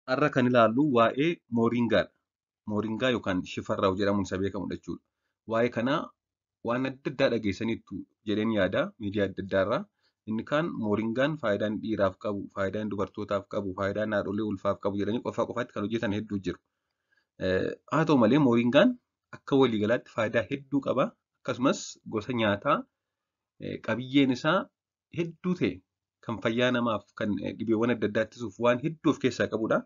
Har'a kan ilaallu waa'ee Moringaadha. Moringaa yookaan shifarraaw jedhamuun isa beekamudha jechuudha. Waa'ee kanaa waan adda addaa dhageessaniittu jedheen yaada miidiyaa adda addaarraa. Inni kaan Moringaan faayidaa inni dhiiraaf qabu, faayidaa inni dubartootaaf qabu, faayidaa inni haadholii ulfaaf qabu jedhanii qofa qofaatti kan hojjetan hedduu jiru. Haa ta'u malee Moringaan akka waliigalaatti faayidaa hedduu qaba. Akkasumas gosa nyaataa qabiyyeen isaa hedduu ta'e kan fayyaa namaaf kan dhibeewwan adda addaa ittisuuf waan hedduu of keessaa qabudha.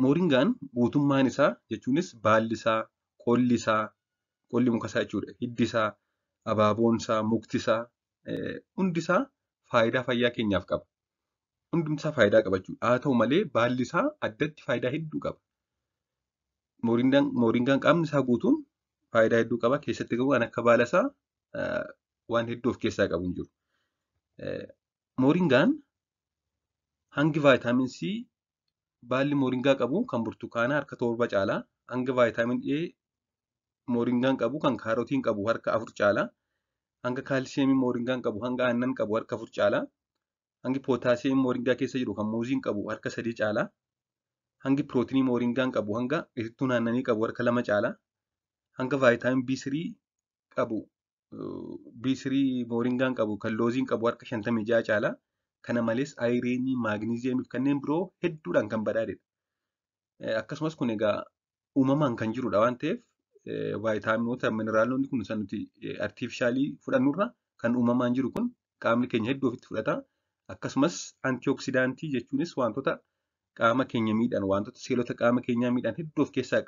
Moringaan guutummaan isaa jechuunis baalli isaa, qolli isaa, qolli muka isaa jechuudha, hiddi isaa, abaaboon isaa, mukti isaa hundi isaa faayidaa fayyaa keenyaaf qaba. Hundumti isaa faayidaa qaba jechuudha. Haa ta'u malee baalli isaa addatti faayidaa hedduu qaba. Moringaan qaamni isaa guutuun faayidaa hedduu qaba. Keessatti garuu waan akka baala isaa waan hedduu of keessaa qabu hin jiru. Moringaan hangi vaayitaamin C baalli moringaa qabu kan burtukaanaa harka 7 caalaa, hanga vaayitaamin A moringaan qabu kan kaarotiin qabu harka 4 caalaa, hanga kaalsiyeemii moringaan qabu hanga aannan qabu harka 4 caalaa, hangi pootaasiyeemii moringaa keessa jiru kan muuziin qabu harka 3 caalaa, hangi pirootinii moringaan qabu hanga itittuun aannanii qabu harka 2 caalaa, hanga vaayitaamin B3 qabu B3 moringaan qabu kan looziin qabu harka 56 caalaa. Kana malees ayireenii, maagniziyeemii fi kanneen biroo hedduudhaan kan badhaadhedha. Akkasumas kun egaa uumamaan kan jirudha waan ta'eef vaayitaaminoota mineraalonni kun isaan nuti artiifishaalii fudhannurra kan uumamaan jiru kun qaamni keenya hedduu ofitti fudhata. Akkasumas antioksidaantii jechuunis wantoota qaama keenya miidhan, wantoota seelota qaama keenyaa miidhan hedduu of keessaa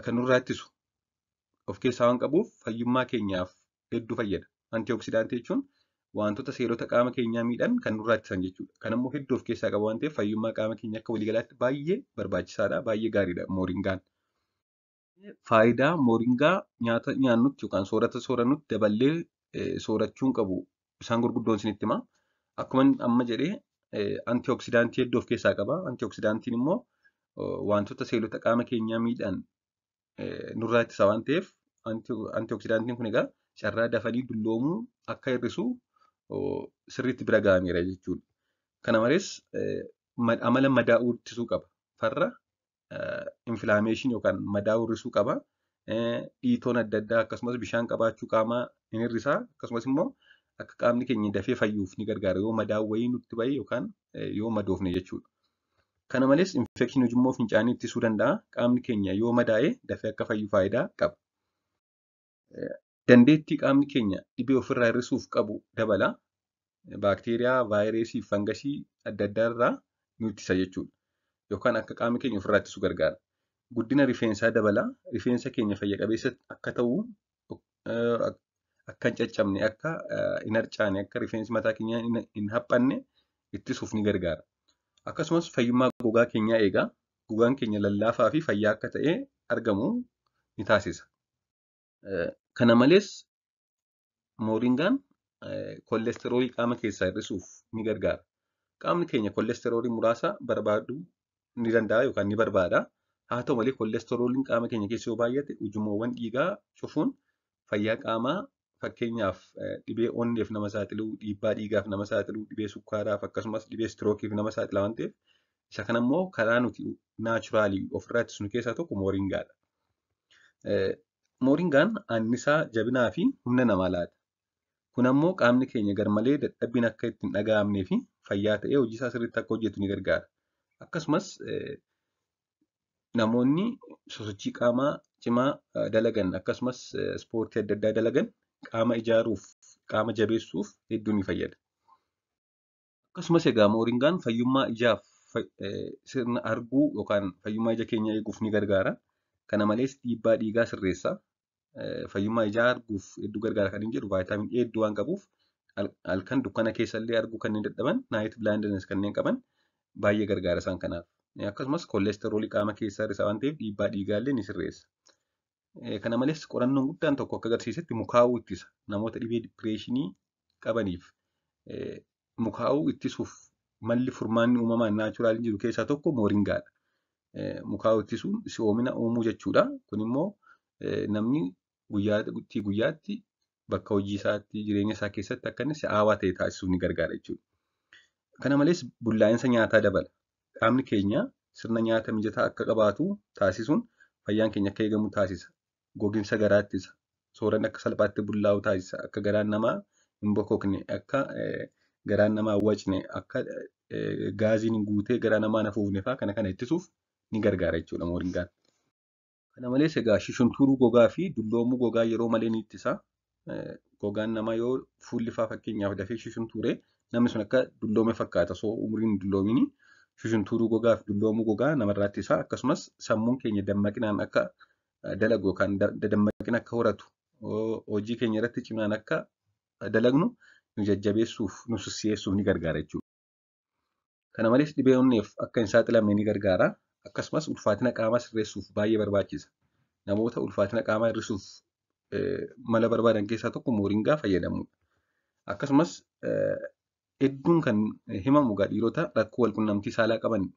kan nurraa ittisu of keessaa waan qabuuf fayyummaa keenyaaf hedduu fayyada. Antioksidaantii jechuun wantoota seelota qaama keenyaa miidhan kan nurraa ittisan jechuudha. Kan immoo hedduu of keessaa qaba waan ta'eef fayyummaa qaama keenyaa akka waliigalaatti baay'ee barbaachisaadha. Baay'ee gaariidha moringaan. Faayidaa moringaa nyaata nyaannutti yookaan soorata soorannutti daballee soorachuun qabu isaan gurguddoon isinitti hima. Akkuma amma jedhee antioksidaantii hedduu of keessaa qaba. Antioksidaantiin immoo wantoota seelota qaama keenyaa miidhan nurraa ittisa waan ta'eef antioksidaantiin kun egaa carraa dafanii dulloomuu akka hir'isu sirriitti bira ga'ameera jechuudha. Kana malees amala madaa'uu ittisuu qaba. Farra infilaameeshinii yookaan madaa'uu hir'isuu qaba. Dhiitoon adda addaa akkasumas bishaan qabaachuu qaamaa ni hir'isa. Akkasumas immoo akka qaamni keenya dafee fayyuuf ni gargaara yoo madaa'uu wayii nutti bahe yookaan yoo madoofne jechuudha. Kana malees infekshinii ujummoo fincaanii ittisuu danda'a. Qaamni keenya yoo madaa'e dafee akka fayyu faayidaa qaba. Dandeettii qaamni keenya dhibee ofirraa hir'isuuf qabu dabala. Baakteeriyaa, vaayirasii fi fangasii adda addaa irraa nu ittisa jechuudha. Yookaan akka qaamni keenya ofirraa ittisu gargaara. Guddina rifeensaa dabala. Rifeensa keenya fayya qabeessa akka ta'u, akka hin caccabne, akka hin harcaane, akka rifeensi mataa keenyaa hin haphanne ittisuuf ni gargaara. Akkasumas fayyummaa gogaa keenyaa eega. Gogaan keenya lallaafaa fi fayyaa akka ta'e argamu ni taasisa. Kana malees moringaan koolesteroolii qaama keessaa hir'isuuf ni gargaara. Qaamni keenya koolesteroolii muraasa barbaaduu ni danda'a yookaan ni barbaada. Haa ta'u malee koolesterooliin qaama keenya keessa yoo baay'ate ujummoowwan dhiigaa cufuun fayyaa qaamaa fakkeenyaaf dhibee onneef nama saaxiluu, dhiibbaa dhiigaaf nama saaxiluu, dhibee sukkaaraaf akkasumas dhibee istirookiif nama saaxila waan ta'eef isa kana immoo karaa nuti naachuraalii ofirraa ittisnu keessaa tokko moringaadha. Moringaan annisaa jabinaa fi humna namaa laata. Kun ammoo qaamni keenya garmalee dadhabbiin akka itti hin dhaga'amnee fi fayyaa ta'ee hojii isaa sirriitti akka hojjetu ni gargaara. Akkasumas namoonni sosochii qaamaa cimaa dalagan akkasumas ispoortii adda addaa dalagan qaama ijaaruuf, qaama jabeessuuf hedduu ni fayyada. Akkasumas egaa moringaan fayyummaa ijaaf sirna arguu yookaan fayyummaa ija keenyaa eeguuf ni gargaara. Kana malees dhiibbaa dhiigaa sirreessa. Fayyummaa ijaa arguuf hedduu gargaara kan hin jedhu vaayitaamin A hedduu waan qabuuf halkan dukkana keessa illee arguu kanneen dadhaban naayit bilaayindines kanneen qaban baay'ee gargaara isaan kanaaf. Akkasumas koolesteroolii qaama keessaa hir'isa waan ta'eef dhiibbaa dhiigaa illee ni sirreessa. Kana malees qorannoon guddaan tokko akka agarsiisetti mukaa'uu ittisa. Namoota dhibee dipireeshinii qabaniif mukaa'uu ittisuuf malli furmaanni uumamaan naachuraaliin jiru keessaa tokko moringaadha. Mukaa'uu ittisuun si'oomina uumuu jechuudha. Kun immoo namni guyyaatti guyyaatti bakka hojii isaatti jireenya isaa keessatti akka inni si'aawaa ta'e taasisuuf ni gargaara jechuudha. Kana malees bullaa'insa nyaataa dabala. Qaamni keenya sirna nyaata mijataa akka qabaatu taasisuun fayyaan keenya akka eegamu taasisa. Gogiinsa garaa ittisa. Sooranni akka salphaatti bullaa'u taasisa. Akka garaan namaa hin bokokne, akka garaan namaa hin wacne, akka gaaziin guutee garaa namaa hin afuufne fa'aa kana kana ittisuuf ni gargaara jechuudha mooringaan. Kana malees egaa shushuntuuruu gogaa fi dulloomuu gogaa yeroo malee ni ittisa. Gogaan namaa yoo fuulli fa'aa fakkeenyaaf dafee shushuntuure, namni sun akka dulloome fakkaata osoo umriin hin dulloominii. Shushuntuuruu gogaa fi dulloomuu gogaa namarraa ittisa. Akkasumas sammuun keenya dammaqinaan akka dalagu yookaan dadammaqina akka horatu, hojii keenya irratti ciminaan akka dalagnu nu jajjabeessuuf, nu sissi'eessuuf ni gargaara jechuudha. Kana malees dhibee onneef akka hin saaxilamne ni gargaara. Akkasumas ulfaatina qaamaa sirreessuuf baay'ee barbaachisa. Namoota ulfaatina qaamaa hir'isuuf mala barbaadan keessaa tokko mooringaa fayyadamuudha. Akkasumas hedduun kan himamu egaa dhiirota rakkoo walqunnamtii saalaa qaban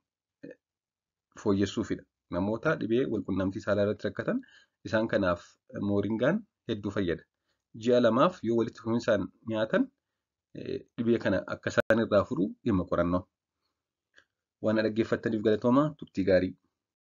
fooyyessuufidha. Namoota dhibee walqunnamtii saalaa irratti rakkatan isaan kanaaf mooringaan hedduu fayyada. Ji'a 2f yoo walitti fufinsaan nyaatan dhibee kana akka isaan irraa furu dhimma qorannoo. Waan na dhaggeeffattaniif galatoomaa, turtii gaarii.